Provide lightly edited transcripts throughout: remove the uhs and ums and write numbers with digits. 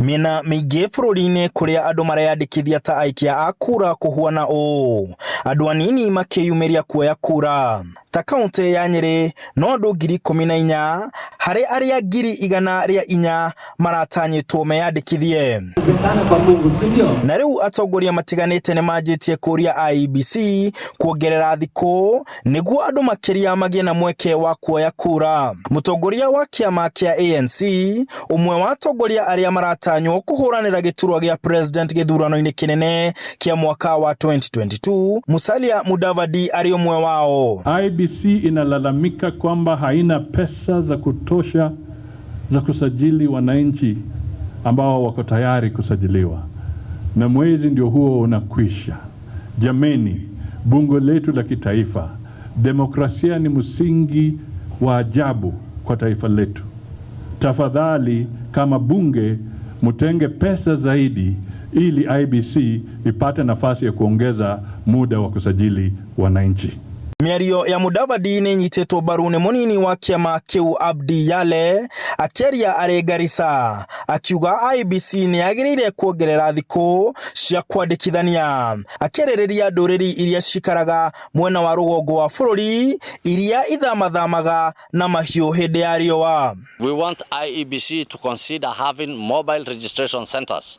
Mĩena mĩingĩ bũrũri-inĩ kũrĩa andũ mareyandĩkithia ta aikia a kura kũhuana ũũ, andũ anini makĩyumĩria kuoya kura. Ta kauntĩ ya Nyĩrĩ no andũ 14,000 harĩ arĩa 400,000 maratanyĩtwo meyandĩkithie. Na rĩu atongoria matiganĩte nĩ manjĩtie kũria IEBC kuongerera thikũ nĩguo andũ makĩria magĩe na mweke wa kuoya kura. Mũtongoria wa kĩama kĩa ANC, ũmwe wa atongoria arĩa maratanywo kũhũranĩra gĩturwa gĩa president gĩthurano-inĩ kĩnene kĩa mwaka wa 2022, Musalia Mudavadi arĩ ũmwe wao. IEBC inalalamika kwamba haina pesa za kutosha za kusajili wananchi ambao wako tayari kusajiliwa, na mwezi ndio huo unakwisha. Jameni, bunge letu la kitaifa, demokrasia ni msingi wa ajabu kwa taifa letu. Tafadhali kama bunge mutenge pesa zaidi ili IEBC ipate nafasi ya kuongeza muda wa kusajili wananchi. Mĩario ya Mudavadi nĩ ĩnyitĩtwo mbaru nĩ mũnini wa kĩama kĩu Abdi Yale akĩaria arĩ Garissa akiuga IEBC nĩ yagĩrĩire kuongerera thikũ cia kwandĩkithania akĩarĩrĩria ndũrĩrĩ iria cikaraga mwena wa rũgongo wa bũrũri iria ithamathamaga na mahiũ hĩndĩ ya riũa. We want IEBC to consider having mobile registration centers.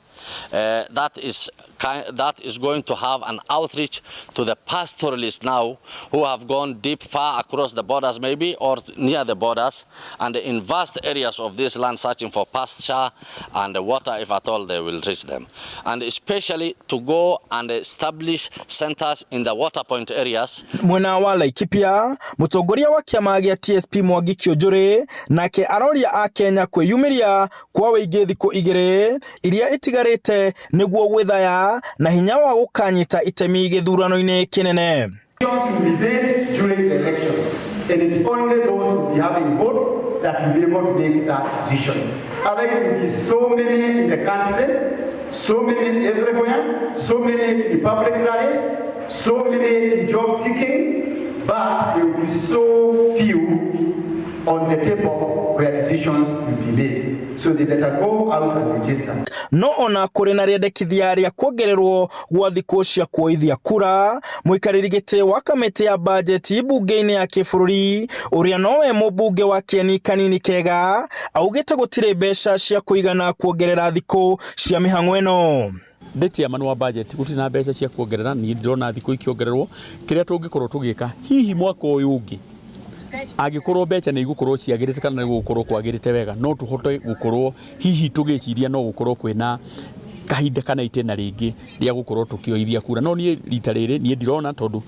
That is going to have an outreach to the pastoralists now who have gone deep far across the borders maybe or near the borders and in vast areas of this land searching for pasture and water if at all they will reach them. And especially to go and establish centers in the water point areas. Mwena wa Laikipia, mũtongoria wa kĩama gĩa TSP Mwangi Kiunjuri nake aroria akenya kwĩyumĩria kwa wĩingĩ thikũ 2 iria itigarĩte nĩguo gwĩthaya na hinya wa gũkanyita itemi gĩthurano-inĩ kĩnene. Will be made during the elections, and it's only those who will be having votes that will be able to make that decision. Otherwise, there will be so many in the country, so many everywhere, so many in the public rallies, so many in job seeking, but there will be so few on the table where decisions will be made. So they better go out and register. No ona kũrĩ na rĩendekithia rĩa kuongererwo gwa thikũ cia kuoithia kura, mũikarĩri gĩtĩ wa kamĩtĩ ya bajeti mbunge-inĩ ya kĩbũrũri ũrĩa nowe mũmbunge wa Kĩeni Kanini Kega augĩte gũtirĩ mbeca cia kũigana kuongerera thikũ cia mĩhang'o ĩno. Ndĩ chairman wa budget, gũtirĩ na mbeca cia kuongerera. Niĩ ndĩrona thikũ ikĩongererwo. Kĩrĩa tũngĩkorwo tũgĩka hihi mwaka ũyũ ũngĩ, angĩkorwo mbeca nĩ igũkorwo ciagĩrĩte kana nĩ gũgũkorwo kwagĩrĩte wega, no tũhote gũkorwo hihi tũgĩciria no gũkorwo kwĩna kahinda kana itĩna rĩngĩ rĩa gũkorwo tũkĩoithia kura. No niĩ rita rĩrĩ niĩ ndirona, tondũ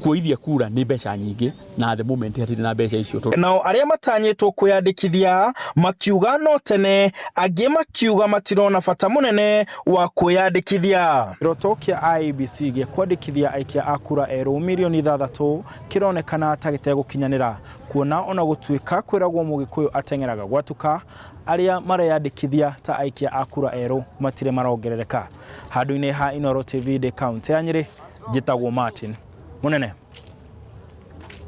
kuoithia kura nĩ mbeca nyingĩ na the moment hatirĩ na mbeca icio. Nao arĩa matanyĩtwo kwĩyandĩkithia makiuga no tene, angĩ makiuga matirona bata mũnene wa kwĩyandĩkithia. Kĩroto kĩa IEBC gĩa kwandĩkithia aikia a kura erũ mirioni 6 kĩronekana ta gĩtegũkinyanĩra, kuona ona gũtuĩka kwĩragwo mũgĩkũyũ ateng'eraga gwatuka, arĩa mareyandĩkithia ta aikia a kura erũ matirĩ marongerereka. Handũ-inĩ ha Inooro TV ndĩ kaũntĩ ya Nyĩrĩ, njĩtagwo Martin Mũnene.